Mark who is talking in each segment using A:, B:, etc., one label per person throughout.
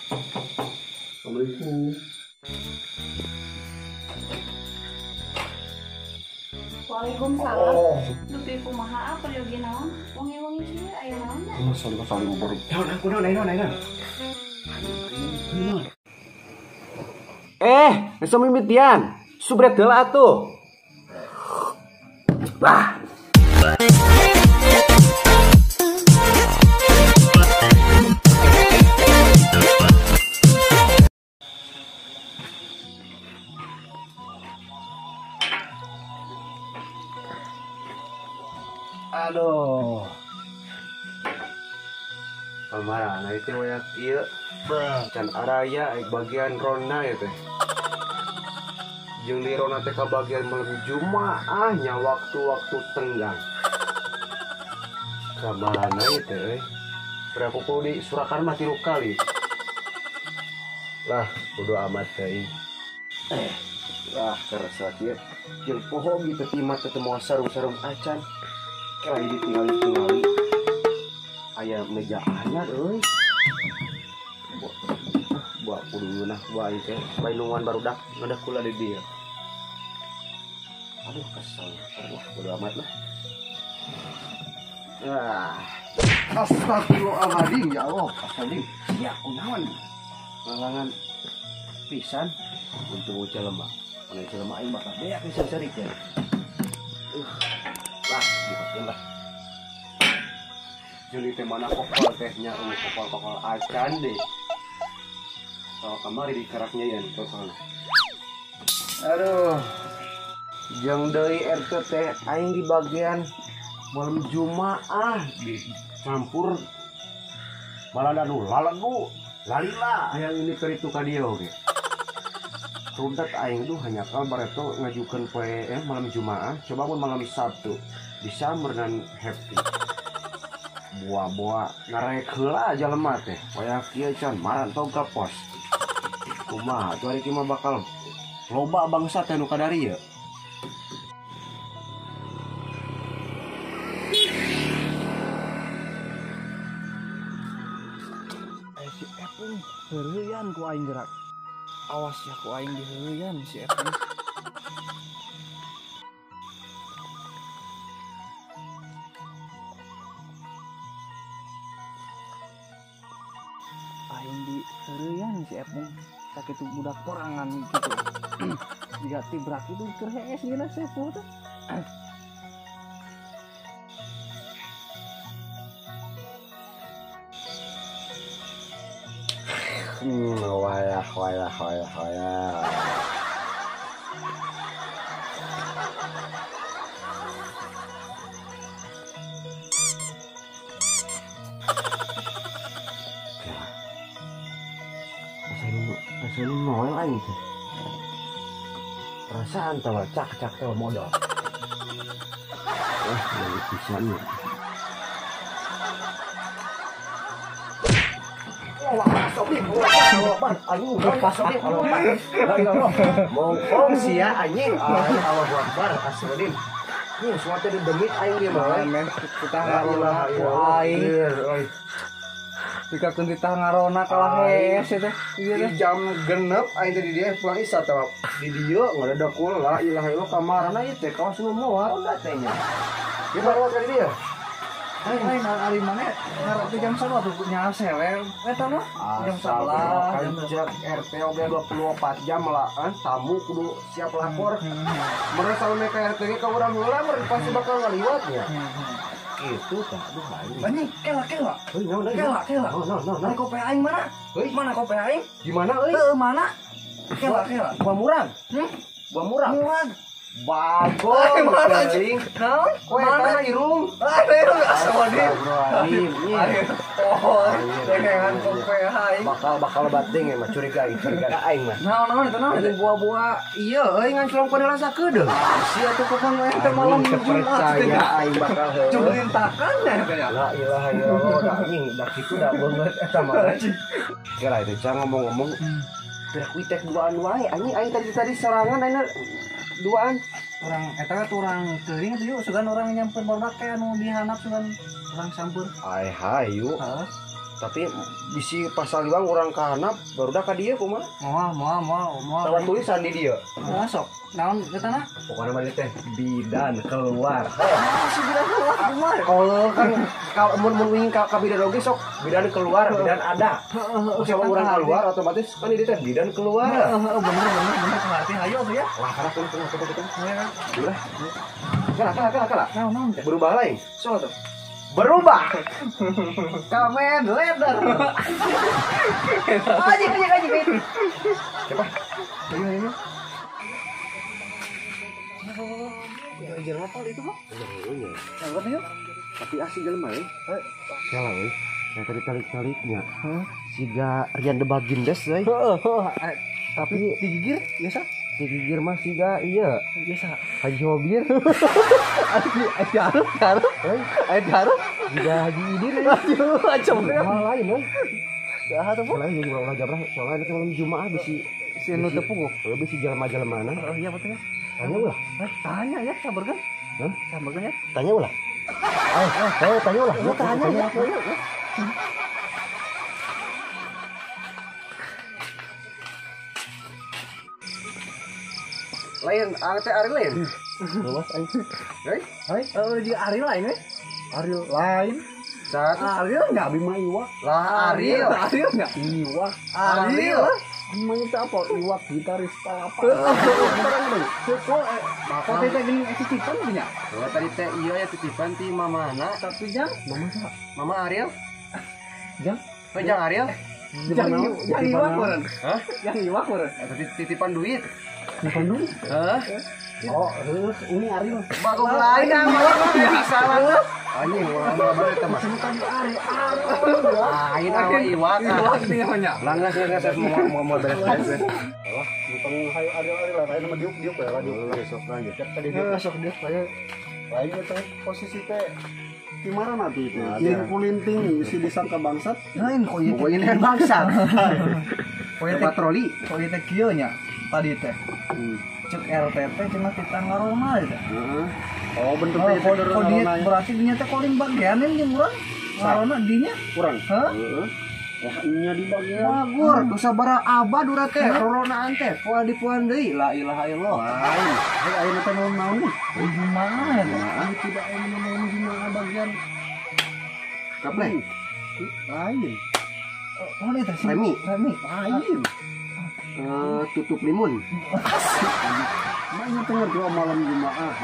A: Assalamualaikum.
B: Waalaikumsalam. Oh. Dupi kumaha peryogi naon? Wangi-wangi kieu aya naon nya?
A: Salim baru. Naon aku naon naon. Geus mimitian. Subret heula atuh. Bah. Aduh. Kamarana itu wayak ieu. Can araya bagian rona ya teh. Jeung di rona teh ka bagian malam Jumaah nya waktu-waktu tenggang. Kamarana ieu teh euy. Berapa kudu di Surakarma 3 kali. Lah, bodo amat teh. Lah kerasa kieu. Jeung poho gitu timat teh moal sarung-sarung acan. Lagi ditinggali-tinggali aya meja anyar euy. Buat kudu nah buat ieu teh bainungan barudak ngadak kula di dieu. Aduh kesel. Wah bodo amat lah. Ah. Astagfirullahaladzim ya Allah. Astagfirullahaladzim. Sia kunaon? Ngalangan pisan untuk jelema. Mun jelema aing bakal beak pisan sarik ya. Lah, dipakeun lah. Juli teh mana kokol teh nya kokol-kokol acan deh. Kalau kamari dikeraknya ya kokol. Aduh. Jeung deui RT teh aing di bagian malam Jumaah dicampur malah anu lalegu lalila hayang ini keur itu ka dieu oge. Rudet aing tuh hanya kal bareto ngajukeun poe malam Jumaah, coba mun malam Sabtu bisa meurnan happy. Buah-buah ngarek heula jelema teh. Wayah kieu can marantog ka pos. Kumaha tuh ari mah bakal loba bangsa teh nu kadari ye.
C: Si Epung heureuyan ku aing gerak. Awas ya ku aing diheureuyan si Epung. Aing diheureuyan si Epung. Sakitu budak porangan gitu. Jiga tibrak itu keur hees geuna si Epung teh.
A: Wayah wayah wayah wayah. Asa nu noel aing teh. Perasaan tawa cak-cak tawa modal. Lagi pisan ya. Mongkong sia anjing. Allahu Akbar astagfirullahaladzim. Nih semua teh demit aing ieu mah.
C: Kita ngarona ku aing. Pikakeun titah ngarona kalah hees teh.
A: Di jam 6 aing teh di dieu pulang isa teh di dieu ngadadak la ilaha illallah kamarana ieu teh kawas nu moal udah teh nya. Ieu baru ka di dieu.
C: Lain ari mana ngarok jam 1 atuh nyase we eta mah jam 11
A: jam RT oge 24 jam lah tamu kudu siap lapor. Mereka sampe ka RT ge ka urang heula pasti bakal ngaliwatnya. Itu tah aduh aing.
C: Anjing kela kela.
A: Heuy naon euy?
C: Kela kela.
A: Naon.
C: Mana kope aing mana?
A: Heuy
C: mana kope aing?
A: Di mana euy?
C: Heuh mana? Kela kela.
A: Buah murang. Buah murang.
C: Murang.
A: Bagong teuing.
C: Naon?
A: Koe eta irung.
C: Ah, irung astagfirullahaladzim. Oh, dengan kope aing.
A: Bakal bating mah curiga aing mah.
C: Naon naon itu naon?
A: Buah-buah ieu euy nganclong pada rasa keudeuh.
C: Sia tuh kapan we teh malam
A: percaya aing bakal heuh.
C: Culintakan ya.
A: La ilaha illallah da anjing da kitu da beungeut eta mah. Kira itu cang ngomong-ngomong. Piraku tek duaan wae anjing aing tadi serangan aing duaan.
C: Urang eta teh urang teuring tuh yuk sugan urang nyamper barudak teh anu dihandap sugan urang sampeur.
A: Ai hayu.
C: Heeh.
A: Tapi bisi pasaliwang urang ka handap barudak ka dieu kumaha?
C: Moal moal moal.
A: Tawa tulisan di dieu.
C: Masuk. Naon katana?
A: Pokoknya mah teh bidan keluar.
C: Si bidan keluar kumaha?
A: Kalau kan kalau mun mun ingin ka bidan oge sok bidan keluar, bidan ada. Sama urang keluar otomatis kan di teh bidan keluar.
C: Heeh, bener bener bener ngerti hayu atuh ya.
A: Wah, karena kudu kudu kudu. Ulah. Kalah kalah kalah.
C: Naon naon teh?
A: Berubah lain.
C: Sok tuh.
A: Berubah.
C: Kamen Rider. Anjing anjing anjing.
A: Siapa?
C: Ayo ayo. Ya jelema apa itu, Bang?
A: Iya.
C: Angkat yuk.
A: Tapi asli jelema euy. Salah euy. Yang tadi tarik-tariknya. Siga Rian de Bagindes euy.
C: Heeh, tapi digigir biasa.
A: Digigir mah siga iya.
C: Biasa.
A: Haji Hobir.
C: Haji Haruf, Haruf. Haji Haruf.
A: Siga Haji Idir.
C: Aduh, acem.
A: Hal lain euy.
C: Saha tuh, Bu?
A: Lain jeung ulah jabrah soalnya itu malam Jumaah bisi
C: si nu teu puguh.
A: Bisi jelema-jelemana.
C: Oh iya betul ya.
A: Tanya ulah.
C: Tanya ya, sabar kan?
A: Hah?
C: Sabar kan ya?
A: Tanya ulah. Ayo, tanya ulah.
C: Lu tanya ya.
A: Lain, teh Ari lain. Luas aing. Hei,
C: hei, oh di Ari lain we.
D: Ariel lain.
A: Satu
C: Ariel enggak
D: Abi mah Iwak.
A: Lah Ariel.
C: Ariel enggak?
D: Iwak.
C: Ariel.
D: Emang itu apa? Iwak gitaris apa?
C: Kok teh gini titipan punya?
A: Oh, tadi teh iya ya titipan ti mamana.
C: Tapi jang
A: mama siapa? Mama Ariel.
C: Jang?
A: Oh, jang Ariel.
C: Jang Iwak meureun.
A: Hah?
C: Jang Iwak meureun.
A: Tadi titipan duit.
D: Titipan duit?
A: Hah?
D: Oh, ini Ariel.
A: Bagong lain ah, malah bisa lah. Anjing, orang mana eta mah.
D: Tadi Ariel. Ariel.
A: Lain awe Iwak.
C: Iwak nih nya.
A: Langgas geus mau beres-beres.
D: Wah, mutang hayu Ariel Ariel lain mah diuk-diuk ya lah diuk.
A: Besok aja.
D: Tadi besok diuk aya. Lain eta posisi teh di mana tuh itu? Yang kulinting isi disangka bangsat.
C: Lain kok ieu
A: teh. Pokoknya bangsat. Patroli.
C: Kok ieu teh kieu nya tadi teh. Cek RTT cuma kita ngarona aja.
D: Heeh. Oh, bentuknya
C: itu ngarona. Berarti dinya teh koling bagianin jeung urang. Ngarona dinya
D: kurang.
C: Heeh.
D: Wah, nya di bagian.
A: Bagur, dosa bara abad urang teh roronaan teh poal dipuan deui. La ilaha illallah.
D: Lain. Hei, ayeuna teh naon-naon nih?
C: Jumaah.
D: Jumaah tidak aya naon jumaah bagian.
A: Kapleh.
D: Lain.
C: Oh, ini teh
A: Remi.
C: Remi.
D: Lain.
A: Tutup limun.
D: Banyak dengar doa malam Jumaah.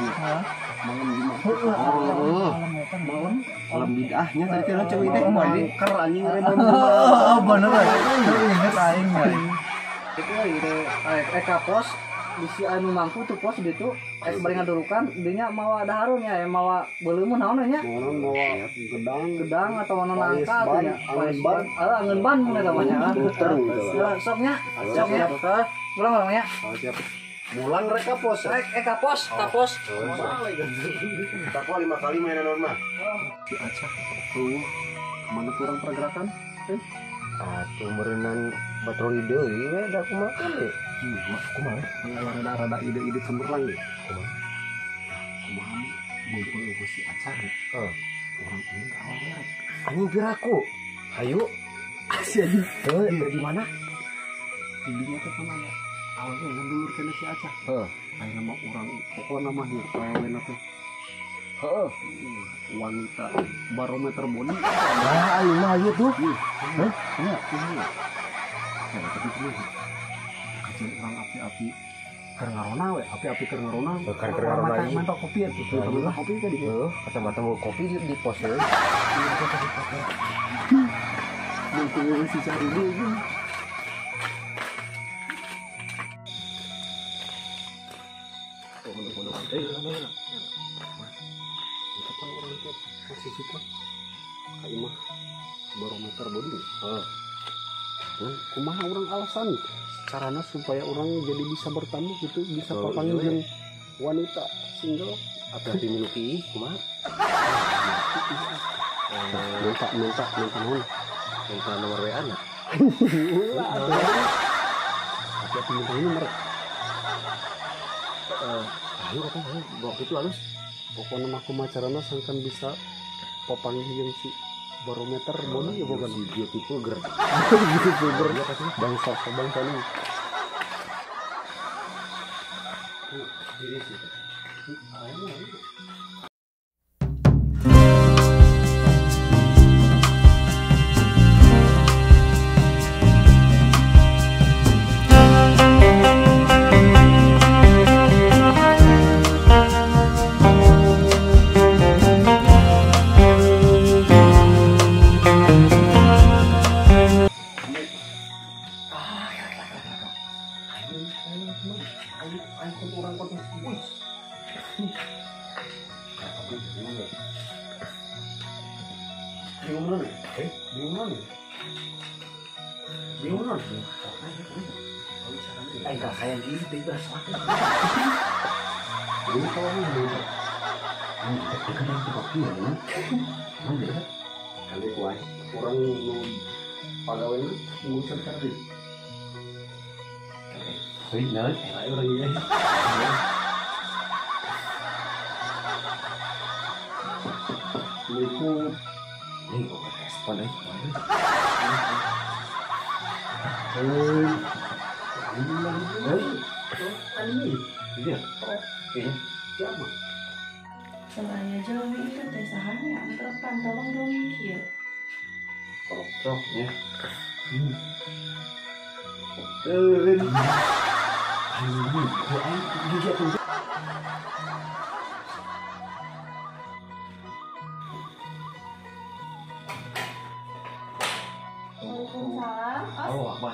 D: Malam Jumaah.
A: Oh,
D: malam
A: malam bid'ahnya tadi teh cewek teh
D: mangker anjing malam
C: Jumaah. Bener. Inget aing mah. Itu teh kapos bisi anu mangku tuh pos ditu es bari ngadurukan dinya mawa daharun nya mawa beuleumun naon nya.
D: Mawa gedang,
C: gedang atau naon nangka atuh nya. Angeun ban, angeun ban mun eta mah nya. Sok nya. Sok nya. Pulang ya.
D: Oh, siap. Mulang rek kapos.
C: Rek kapos, kapos.
A: Takwa 5 kali mainan naon mah.
D: Si Acah. Tuh, kemana kurang pergerakan?
A: Atuh meureunan patroli deui we da kumaha we.
D: Kumaha? Rada-rada ide-ide cemerlang ya.
A: Kumaha?
D: Kumaha mumpung eueuh si Acah.
A: Heeh.
D: Urang ini ka awewe.
A: Anjing piraku. Hayu.
D: Asih anjing.
A: Heuh, di mana?
D: Di dinya teh kan aya awewe ngan dulur keneh si Acah.
A: Heeh.
D: Aya mah urang pokona mah ieu awewena teh.
A: Heeh.
D: Wanita barometer body.
A: Lah aing mah ieu tuh.
D: Hah? Iya, iya. Tapi kumaha? Kajian urang api-api keur ngarona we, api-api keur ngarona.
A: Keur ngarona ieu.
D: Mantap kopi atuh. Mantap kopi tadi.
A: Heuh, kacamata mau kopi di pos we.
D: Mumpung si cari deui. Itu kan orang teh posisi teh ka imah barometer body.
A: Heeh.
D: Kumaha urang alasan carana supaya orang jadi bisa bertamu gitu, bisa papanggih jeung wanita single
A: atau dimiliki kumaha?
D: Minta minta minta naon?
A: Minta nomor WA na.
D: Ulah atuh. Tapi minta nomor.
A: Ayo kata bawa itu halus.
D: Pokoknya mah kumaha carana sangkan bisa papanggih jeung si Barometer body ya bukan
A: beautiful girl.
D: Beautiful girl. Bangsa bangsa ini.
A: Diri sih.
B: Saya jauh itu teh sahannya antrepan tolong dong kieu.
A: Cocok ya.
B: Waalaikumsalam.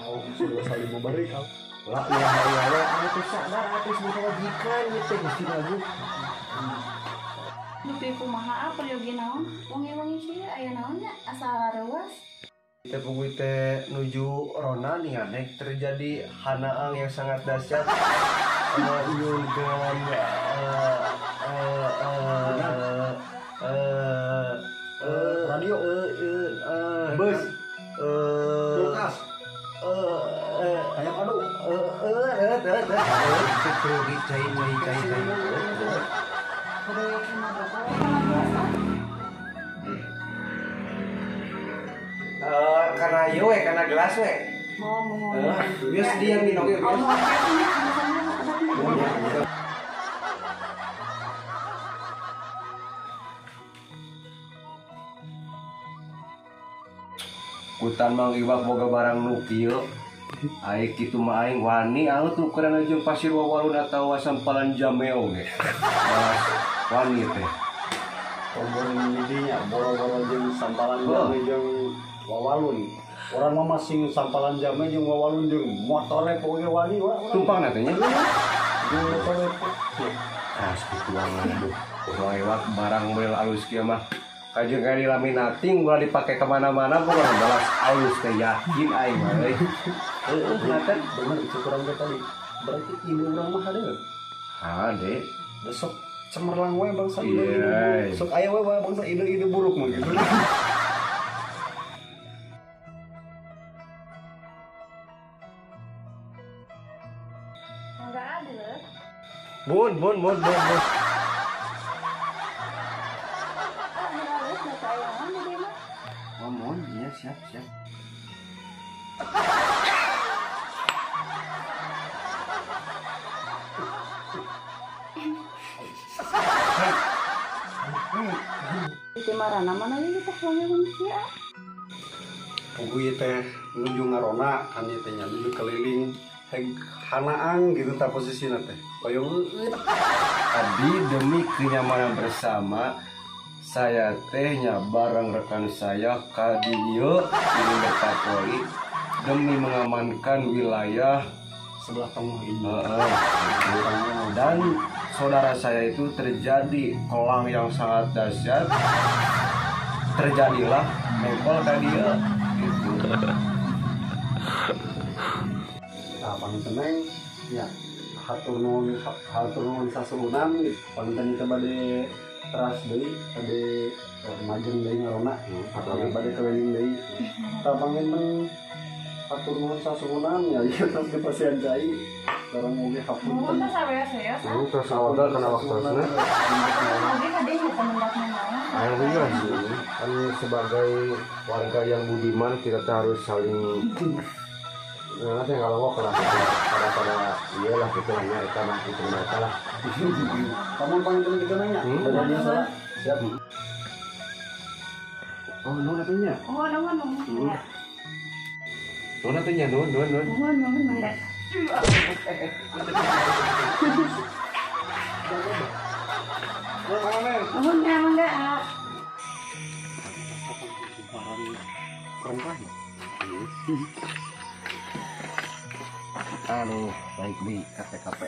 D: Oh, sudah saling memberi.
A: Lah ya ya atuh sadar atuh kewajikan ieu teh Gusti Prabu.
B: Dupi kumaha peryogi naon? Wangi-wangi kieu aya naon nya asa reuas.
A: Teh puguh teh nuju rona nih aneh terjadi hanaang yang sangat dahsyat. Nyunkeun
D: radio bus kulkas ayam aduh
A: cai cai cai. Karena ieu we, karena gelas we.
B: Mau.
A: Bias diam di oge. Kutan Mang Iwak boga barang nu kieu. Aing kitu mah aing wani anu tukeran jeung pasir wawalun atawa sampalan jame oge. Wani teh.
D: Tombol dinya boro-boro jeung sampalan jame jeung wawalun. Orang mah masing sampalan jame jeung wawalun jeung motore poe wani wa.
A: Tumpang teh nya.
D: Jeung motore.
A: Keras pituangan aduh. Mang Iwak barang model alus kieu mah. Kajeng kali laminating ulah dipake kemana-mana pokoknya balas alus teh yakin aing mah euy. Heeh, bener
D: itu kurang teh tadi. Berarti ini urang mah hade.
A: Hade.
D: Besok cemerlang we bangsa ide-ide buruk. Sok aya we bangsa ide-ide buruk mah gitu.
B: Enggak ada.
A: Bun bun bun bun bun. Ngomong ya siap siap.
B: Itu marana mana ieu teh wangi-wangi kieu.
D: Puguh teh nuju ngarona kan ieu teh nya nuju keliling heg hanaang gitu ta posisina teh. Hoyong eueut.
A: Abdi demi kenyamanan bersama saya tehnya bareng rekan saya Kadiyo ini berpatroli demi mengamankan wilayah
D: sebelah tengah ini.
A: Dan saudara saya itu terjadi kelang yang sangat dahsyat, terjadilah mengkol Kadiyo gitu.
D: Nah, panginten ya hatur nuhun sasuhunan panginten itu bade teras deui bade majeng deui ngarona atau bade keliling deui. Tah panginten hatur nuhun sasuhunan ya ieu tos dipasihan cai sareng oge hapunten.
B: Nuhun teh sabeas-beas.
A: Nuhun tos awal kana waktosna.
B: Oge kade nya temen naon.
A: Alhamdulillah sih. Kan sebagai warga yang budiman kita harus saling nanti kalau lah pada iyalah gitu hanya eta mah itu mereka lah.
D: Kamu panggil kita nanya. Siap.
A: Oh, nuhun atuh nya.
B: Oh, nuhun nuhun.
A: Nuhun atuh nya, nuhun nuhun nuhun.
B: Nuhun nuhun mangga. Nuhun ya mangga.
A: Barang aduh, baik di KTKP.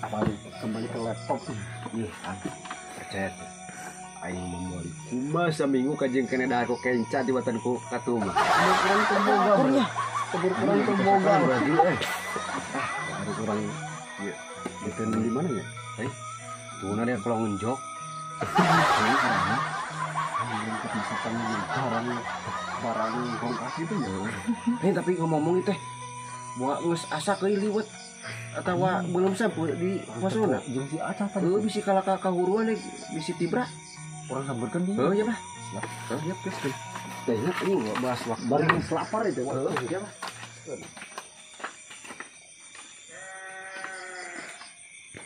D: Balik kembali ke laptop.
A: Ih, percaya tuh. Aing memoli kumaha saminggu kajeng kene dahar ku kenca di watanku katumah.
D: Kurang teboga berarti. Kurang teboga
A: berarti eh. Ah, baru kurang ya. Diten di mana ya? Eh. Tuh dia kalau ngenjok.
D: Ini karena masakan barang barang kongkas itu ya.
A: Nih tapi ngomong-ngomong itu teh buat geus asa keuy liwet atawa belum sampai di pasona.
D: Jeung si Aca tadi.
A: Heuh bisi kalah ka kahuruan bisi tibra.
D: Urang samberkeun dia.
A: Heuh ya bah.
D: Siap.
A: Heuh ya geus. Teh ini bahas waktu.
D: Bari geus lapar itu.
A: Heuh ya bah.